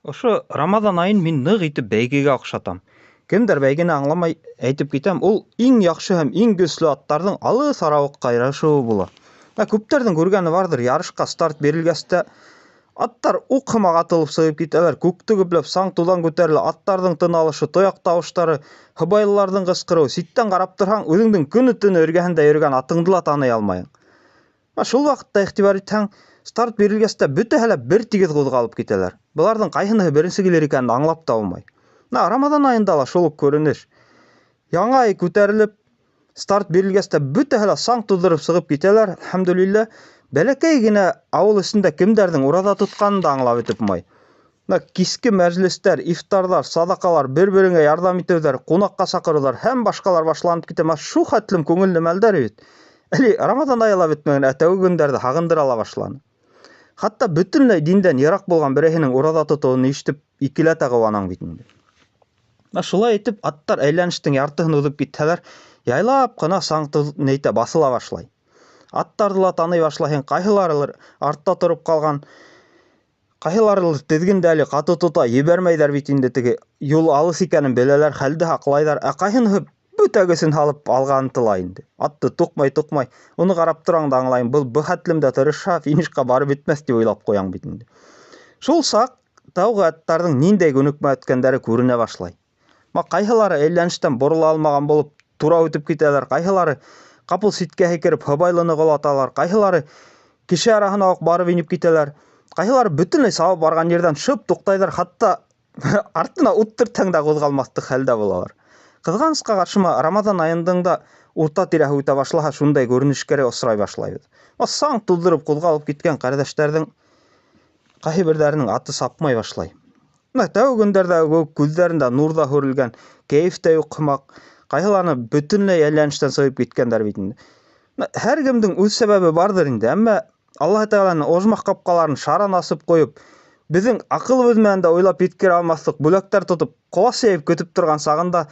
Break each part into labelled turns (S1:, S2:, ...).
S1: Ошо Рамаҙан айын мин ныҡ итеп бәйгегә оҡшатам. Кемдәр бәйгене аңламай, әйтеп китәм, ул иң яҡшы һәм иң көслө аттарҙың алыҫ арауыҡҡа ярышыуы була. Ә күптәрҙең күргәне барҙыр, ярышҡа старт бирелгәс тә аттар уҡ һымаҡ атылып сығып китәләр, күкте күпләп саң туҙан күтәрелә, аттарҙың тын алышы, тояҡ тауыштары, һыбайлыларҙың ҡысҡырыуы, ситтән ҡарап торһаң, үҙеңдең көнө-төнө эргәһендә йөрөгән атыңды ла таный алмайһың. Шул ваҡытта иғтибар итһәң, старт бирелгәс тә бөтәһе лә бер тигеҙ ҡуҙғалып китәләр. Быларҙың ҡайһыныһы беренсе килер икәнен аңлап та булмай. Рамаҙан айында ла шул уҡ күренеш. Яңы ай күтәрелеп, старт бирелгәс тә бөтәһе лә саң туҙҙырып сығып китәләр. Әлхәмдүлилләһ, бәләкәй генә ауыл эсендә кемдәрҙең ураҙа тотҡанын да аңлап бөтөп булмай. Киске мәжлестәр, ифтарҙар, саҙаҡалар, бер-береңә ярҙам итеүҙәр, ҡунаҡҡа саҡырыуҙар һәм башҡалар башланып китә. Шул хәтлем күңелле мәлдәр бит. Әле Рамаҙан айы ла бөтмәгән, ә тәүге көндәрҙе һағындыра ла башланы. Хатта бөтөнләй диндән йыраҡ булған береһенең ураҙа тотоуын ишетеп икеләтә ҡыуанаң бит инде. Шулай итеп аттар әйләнештең яртыһын уҙып китһәләр, яйлап ҡына саң нәйтә баҫыла башлай. Аттарҙы ла таный башлайһың, ҡайһыларылыр артта тороп ҡалған, ҡайһыларылыр теҙгенде әле ҡаты тота, ебәрмәйҙәр бит инде, теге юл алыҫ икәнен беләләр, хәлде һаҡлайҙар, ә ҡайһыныһы бөтә көсөн һалып алға ынтыла инде. Атты туҡмай-туҡмай, уны ҡарап тораң да аңлайым, был быхәтлем дә тырышһа, финишҡа барып етмәҫ тип уйлап ҡуяң бит инде. Шул саҡ тәүге аттарҙың ниндәй күнекмә үткәндәре күренә башлай. Ҡайһылары әйләнештән борола алмаған булып тура үтеп китәләр, ҡайһылары ҡапыл ситкә һикереп һыбайлыны ҡолаталар, ҡайһылары кеше араһына уҡ барып инеп китәләр, ҡайһылары бөтөнләй сабып барған ерҙән шып туҡтайҙар, хатта артына ут төртһәң дә ҡуҙғалмаҫлыҡ хәлдә булалар. Ҡыҙғанысҡа ҡаршы, Рамаҙан айының да урта тирәһе үтә башлаһа, шундай күренешкә осрай башлайбыҙ. Саң туҙҙырып ҡуҙғалып киткән ҡәрҙәштәрҙең ҡайһы берҙәренең аты сапмай башлай. Тәүге көндәрҙә үк күҙҙәрендә нур ҙа һүрелгән, кәйеф тә юҡ һымаҡ, ҡайһыларына бөтөнләй әйләнештән сығып киткәндәр бит инде. Һәр кемдең үҙ сәбәбе барҙыр инде, әммә Аллаһ Тәғәләнең ожмах ҡапҡаларын шаран асып ҡуйып, беҙҙең аҡылыбыҙ менән дә уйлап еткерә алмаҫлыҡ бүләктәр тотоп, ҡолас йәйеп көтөп торған сағында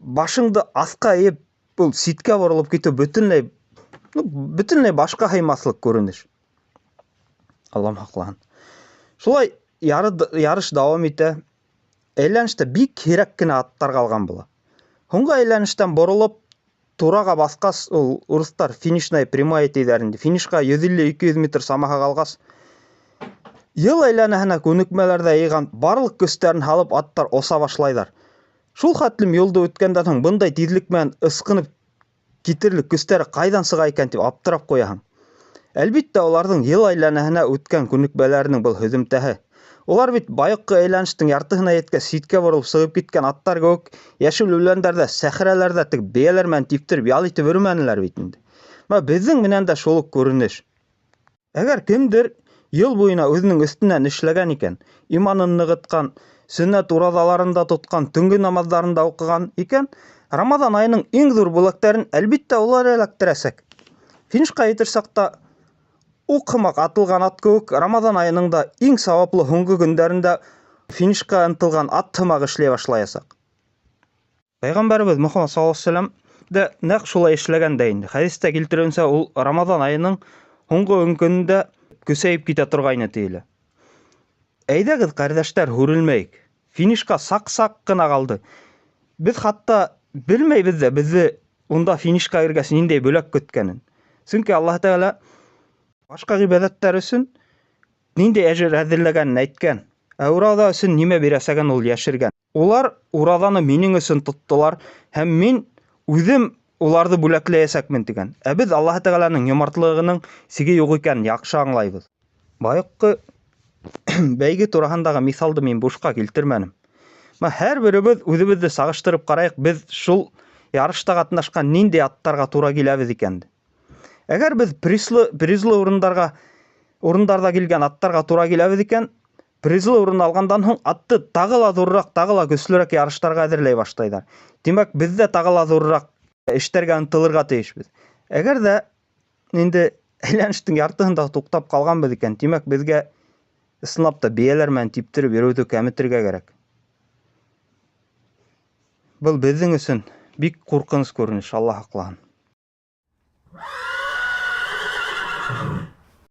S1: башыңды аҫҡа эйеп, был ситкә боролоп китеү бөтөнләй башҡа һыймаҫлыҡ күренеш. Аллам һаҡлаһын. Шулай ярыш дауам итә. Әйләнештә бик һирәк кенә аттар ҡалған була. Һуңғы әйләнештән боролоп, тураға баҫҡас, ул урыҫтар финишная прямая тиҙәр инде. Финишҡа йөҙ илле, ике йөҙ метр самаһы ҡалғас, йыл әйләнәһенә күнекмәләрҙә йыйған барлыҡ көстәрен һалып аттар оса башлайҙар. Шул хәтлем юлды үткәндән һуң бындай тиҙлек менән ысҡынып китерлек көстәре ҡайҙан сыға икән тип аптырап ҡуяһың. Әлбиттә, уларҙың йыл әйләнәһенә үткән күнекмәләренең был һөҙөмтәһе. Улар бит байыҡҡы әйләнештең яртыһына еткәс ситкә боролоп сығып киткән аттар кеүек йәшел үләндәрҙә, сәхрәләрҙә тик бейәләр менән типтереп ял итеп йөрөмәнеләр бит инде. Беҙҙең менән дә шул уҡ күренеш. Әгәр кемдер йыл буйына үҙенең өҫтөнән эшләгән икән, иманын нығытҡан, сөннәт ураҙаларын да тотҡан, төнгө намаҙҙарын да уҡыған икән, Рамаҙан айының иң ҙур бүләктәрен әлбиттә улар эләктерәсәк. Финишҡа етер саҡта уҡ һымаҡ атылған ат кеүек Рамаҙан айының да иң сауаплы һуңғы көндәрендә финишҡа ынтылған ат һымаҡ эшләй башлаясаҡ. Пәйғәмбәребеҙ Мөхәммәт саллаллаһу алейһи ва сәлләм дә нәҡ шулай эшләгән дә инде. Хәдистә килтереүенсә, ул Рамаҙан айының һуңғы ун көнөндә көсәйеп китә торғайны тиелә. Әйҙәгеҙ, ҡәрҙәштәр, һүрелмәйек. Финишҡа саҡ-саҡ ҡына ҡалды. Беҙ хатта белмәйбеҙ ҙә беҙҙе унда финишҡа кергәс ниндәй бүләк көткәнен. Сөнки Аллаһ Тәғәлә башҡа ғибәҙәттәр өсөн ниндәй әжер әҙерләгәнен әйткән, ә ураҙа өсөн нимә бирәсәген ул йәшергән. Улар ураҙаны минең өсөн тоттолар һәм мин үҙем уларҙы бүләкләйәсәкмен тигән. Ә беҙ Аллаһ Тәғәләнең йомартлығының сиге юҡ икәнен яҡшы аңлайбыҙ. Байыҡҡы бәйге тураһындағы миҫалды мин бушҡа килтермәнем. Һәр беребеҙ үҙебеҙҙе сағыштырып ҡарайыҡ, беҙ шул ярышта ҡатнашҡан ниндәй аттарға тура киләбеҙ икән. Әгәр беҙ призлы урындарҙа килгән аттарға тура киләбеҙ икән, призлы урын алғандан һуң атты тағы ла ҙурыраҡ, тағы ла көслөрәк ярыштарға әҙерләй башлайҙар. Тимәк, беҙ ҙә тағы ла ҙурыраҡ эштәргә ынтылырға тейешбеҙ. Әгәр ҙә инде әйләнештең яртыһында туҡтап ҡалғанбыҙ икән, тимәк, беҙгә ысынлап та бейәләр менән типтереп йөрөүҙе кәметергә кәрәк. Был беҙҙең өсөн бик ҡурҡыныс күренеш, Аллаһ һаҡлаһын.